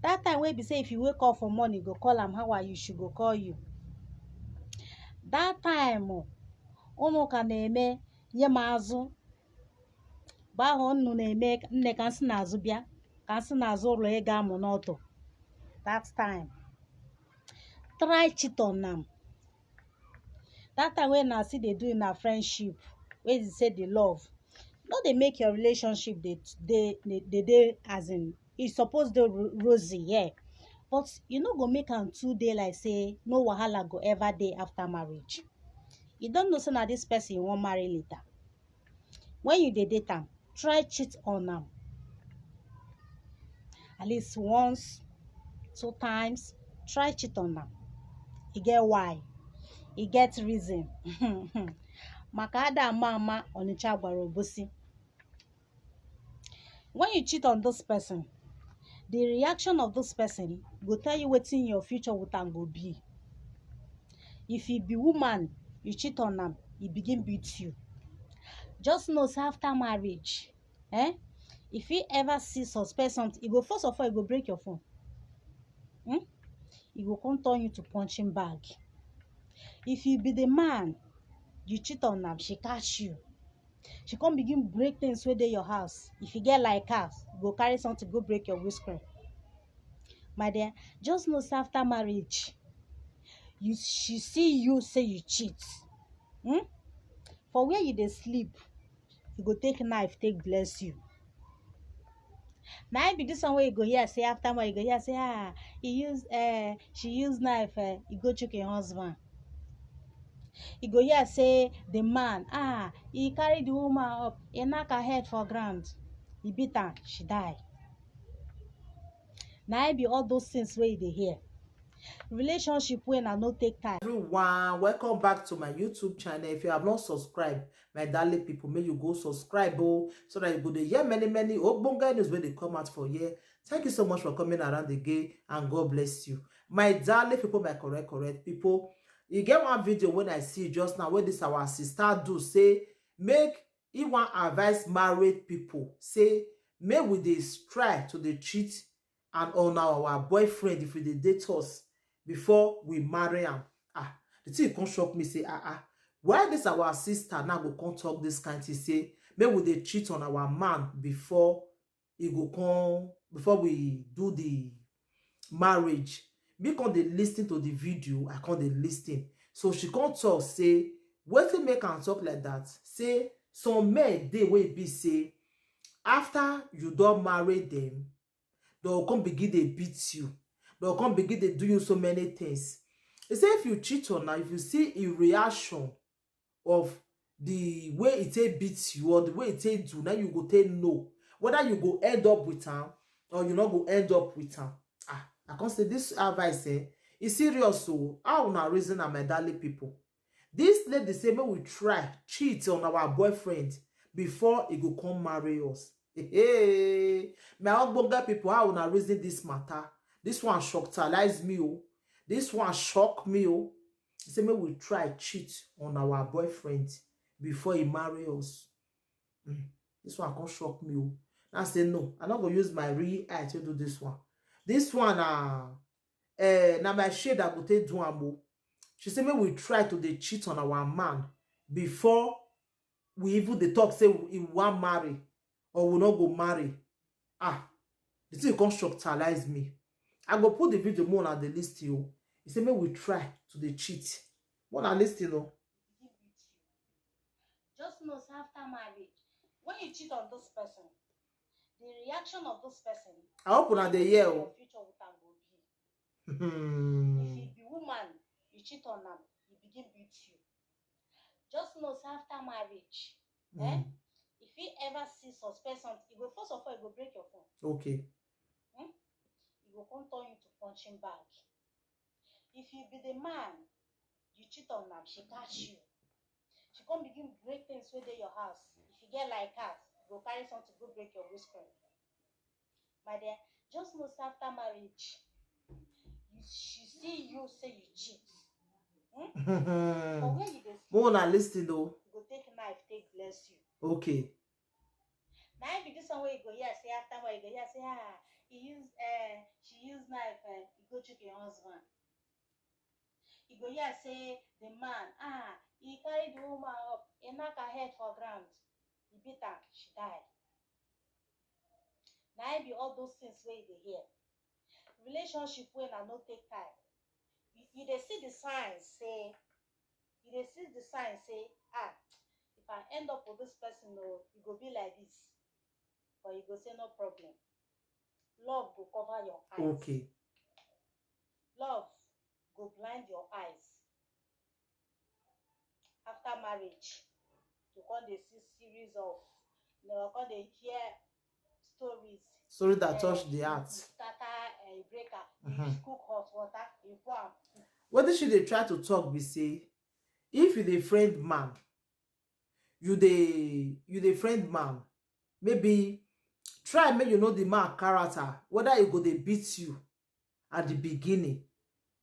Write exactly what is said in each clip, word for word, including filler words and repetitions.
That time wey be say if you wake up for morning, you go call am, "How are you?" She go call you. That time, oh, unu ka na-eme nye m azụ. Mgbe ahụ unu na-eme, "Nne, ka m si n'azụ bịa, ka m si n'azụ ụlọ ego amụ n'ọtụ." That time, try cheat on am. That time wey na still dey do na friendship, wey dey say the love, no dey make your relationship dey dey dey dey as in e suppose dey ro- rosy, yeah, but you no go make am too dey like say no wahala go ever dey after marriage. You don know say na this person you wan marry later. When you dey date am, try cheat on am at least once, two times. Try cheat on am. E get why, e get reason. Maka ada ama ama, Onitsha gwara Obosi. When you cheat on this person, the reaction of this person go tell you wetin your future with am go be. If you be woman, you cheat on am, e begin beat you. Just know say after marriage, eh, if you ever see suspect something, e go, first of all, e go break your phone. Hmm? E go come turn you to punching bag. If you be the man, you cheat on am, she catch you. She come begin break things wey dey your house. If you get like her, e go carry something go break your windscreen. My dear, just know say after marriage, you she see you say you cheat. Hmm? For where you dey sleep, you go take knife take bless you. Na im be this one wey you go hear say after marriage, you go hear say, "Ah, he use, eh, she use knife, eh, he go choke him husband." You go hear say the man, ah, he carry the woman up, he knock her head for ground, he beat her, she die. Na im be all those things wey you dey hear. Relationship wey na no take time. Everyone, welcome back to my YouTube channel. If you have not subscribed, my darling people, make you go subscribe, oh, so that you go dey hear many, many ogbonge news wey dey come out for here. Thank you so much for coming around again, and God bless you. My darling people, my correct, correct people, you get one video when I see just now, where this our sister do say, make he wan advise married people, say, make we dey try to dey cheat and on our boyfriend if we dey date us before we marry am. Ah, the thing come shock me, say, ah, ah, why this our sister now go come talk this kind thing, say, make we dey cheat on our man before e go come, before we do the marriage. Me come dey listen to the video, I come dey listen. So she come talk say, wetin make am talk like that? Say some men dey wey be say after you don marry them, they will come begin dey beat you. They will come begin dey do you so many things. He say if you cheat on her, if you see a reaction of the way e take beat you or the way e take do, now you go take know whether you go end up with am or you no go end up with am. Ah, I come say this advice, eh, e serious o. How una reason am, my darling people? This lady say make we try cheat on our boyfriend before he go come marry us. Hey, my ogbonge people, how una reason this matter? This one shockalize me o. This one shock me o. He say make we try cheat on our boyfriend before he marry us. Mm. This one come shock me o. I say no, I no go use my real eye to do this one. This one, uh, eh, na my shade I go take do am o. She say make we try to dey cheat on our man before we even dey talk say we wan marry or we no go marry. Ah, the thing come shockalize me. I go put the video more on the list o. He say make we try to dey cheat. More on list, you know. Just know say after marriage, when you cheat on this person, the reaction of this person, I hope una dey hear o. Your future with am go be. If you be woman, you cheat on am, he begin beat you. Just know say after marriage, eh, if he ever see suspect something, he go, first of all, he go break your phone. Okay. Hmm? He go come turn you to punching bag. If you be the man, you cheat on am, she catch you. She come begin break things wey dey your house. If you get like her, you go carry something go break your windscreen. My dear, just know say after marriage, you, she see you say you cheat. Hmm? For where you dey sleep, more una listen o. You go take knife take bless you. Okay. Na im be this one wey you go hear say after marriage, you go hear say, ah, he use, eh, she use Chicken husband. You go hear say the man, ah, he carry the woman up, he knock her head for ground, he beat her, she die. Now it be all those things where they hear. Relationship when I no take time. You, you dey see the signs say, you dey see the signs say, ah, if I end up with this person, no, it go be like this. But you go say no problem. Love go cover your eyes. Okay. Love go blind your eyes. After marriage, you come dey see series of, you know, come dey hear stories. Story that eh, touch the heart. Scatter a eh, breaker. Mm-hmm. Cook hot water, you pour am. What did she dey try to talk? We say, if you dey friend man, you dey you dey friend man, maybe try make you know the man character, whether he go dey beat you at the beginning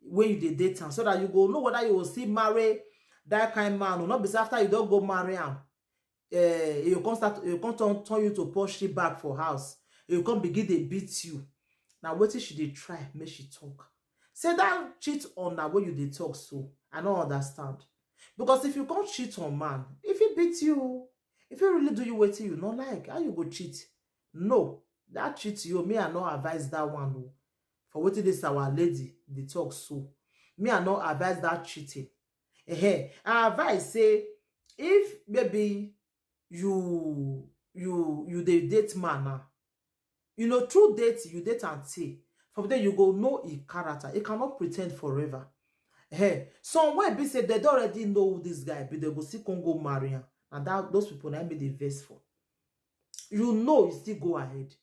when you dey date am, so that you go know whether you go still marry that kind man or not. Be say after you don go marry am, eh, you come start, you come turn turn you to push you back for house. You come begin dey beat you. Na wetin she dey try make she talk. Say that cheat on na wey you dey talk so, I no understand. Because if you come cheat on man, if he beat you, if he really do you wetin you no like, how you go cheat? No, that cheat you, me I no advise that one o. For wetin this our lady dey talk so, me I no advise that cheating. Ehen, I advise say if maybe you you you dey date man now, you know, through date, you date and see. From there, you go know his character. He cannot pretend forever. Hey, some wey be say they don already know who this guy be, they go still come go marry am. And that those people na me dey vex for. You know, you still go ahead.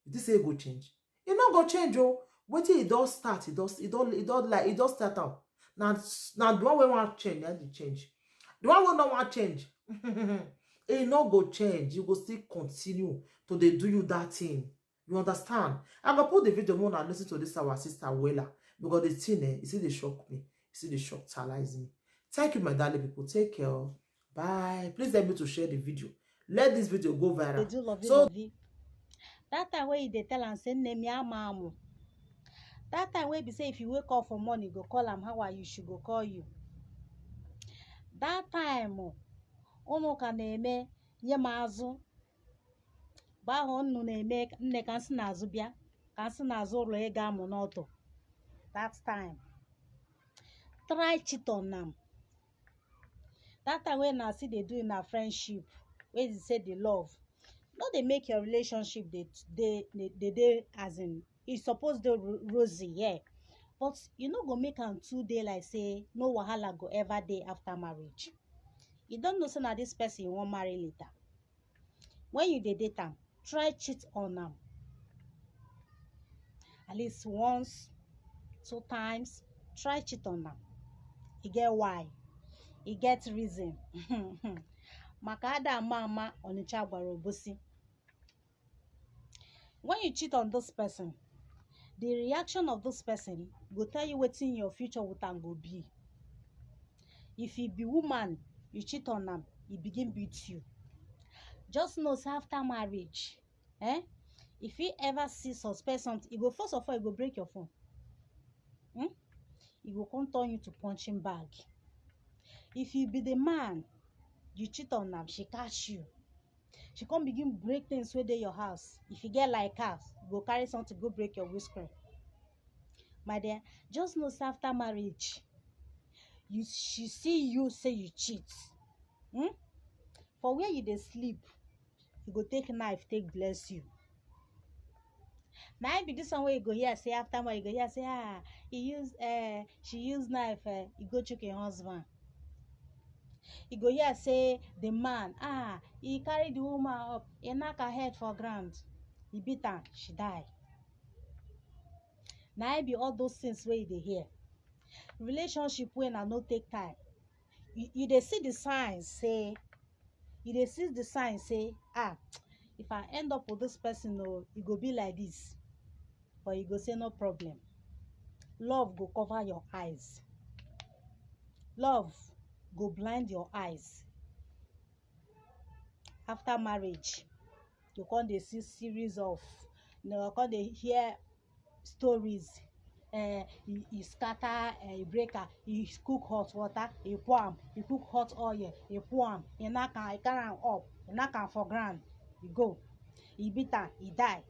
You think say e go change? E no go change o. Wetin e don start, e don e don e don like e don start am. Na na the one wey wan change na dey change. The one wey no wan change, e no go change. You go still continue to dey do you that thing. You understand? I go put the video more and listen to this our sister wella, because the thing eh, e still dey shock me, e still dey shock talize me. Thank you, my darling people. Take care. Bye. Please help me to share the video. Let this video go viral. They do love you, so love you. That time wey you dey tell am say nne mi ama amụ. That time wey be say if you wake up for morning, go call am, "How are you?" She go call you. That time, oh, unu ka na-eme nye m azụ. Mgbe ahụ unu na-eme nne ka m si n'azụ bịa, ka m si n'azụ ụlọ ego amụ n'ọtụ. That time. Try cheat on am. That time wey na still dey do na friendship, wey dey say the love, no dey make your relationship dey dey dey dey as in e suppose dey ro- rosy, yeah, but you no go make am too dey like say no wahala go ever dey after marriage. You don know say na this person you wan marry later. When you dey date am, try cheat on am at least once, two times. Try cheat on am. E get why, e get reason. Maka ada ama ama, Onitsha gwara Obosi. When you cheat on this person, the reaction of this person go tell you wetin your future with am go be. If e be woman, you cheat on am, e begin beat you. Just know say after marriage, eh, if he ever see suspect something, e go, first of all, e go break your phone. Hmm? E go come turn you to punching bag. If you be the man, you cheat on am, she catch you. She come begin break things wey dey your house. If you get like her, you go carry something go break your windscreen. My dear, just know say after marriage, you she see you say you cheat. Hmm? For where you dey sleep, you go take knife take bless you. Na im be this one wey you go hear say after marriage, you go hear say, ah, he use uh, she use knife uh, he go chook him husband. You go hear say the man, ah, he carry the woman up, he knock her head for ground, he beat her, she die. Na im be all those things wey you dey hear. Relationship wey na no take time. You, you dey see the signs say, you dey see the signs say, ah, if I end up with this person, oh, e go be like this. But you go say no problem. Love go cover your eyes. Love go blind your eyes. After marriage, you come dey see series of, you know, come dey hear stories. Eh, he, he scatter, eh, he break am, he cook hot water, he pour am, he cook hot oil, he pour am, he knack am, he carry am up, he knack am for ground, he go, he beat am, he die.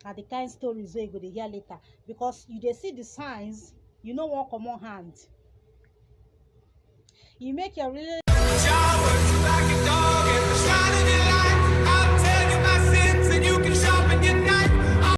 Na the kind stories wey you go dey hear later, because you dey see the signs, you no wan comot hand. You make your relationship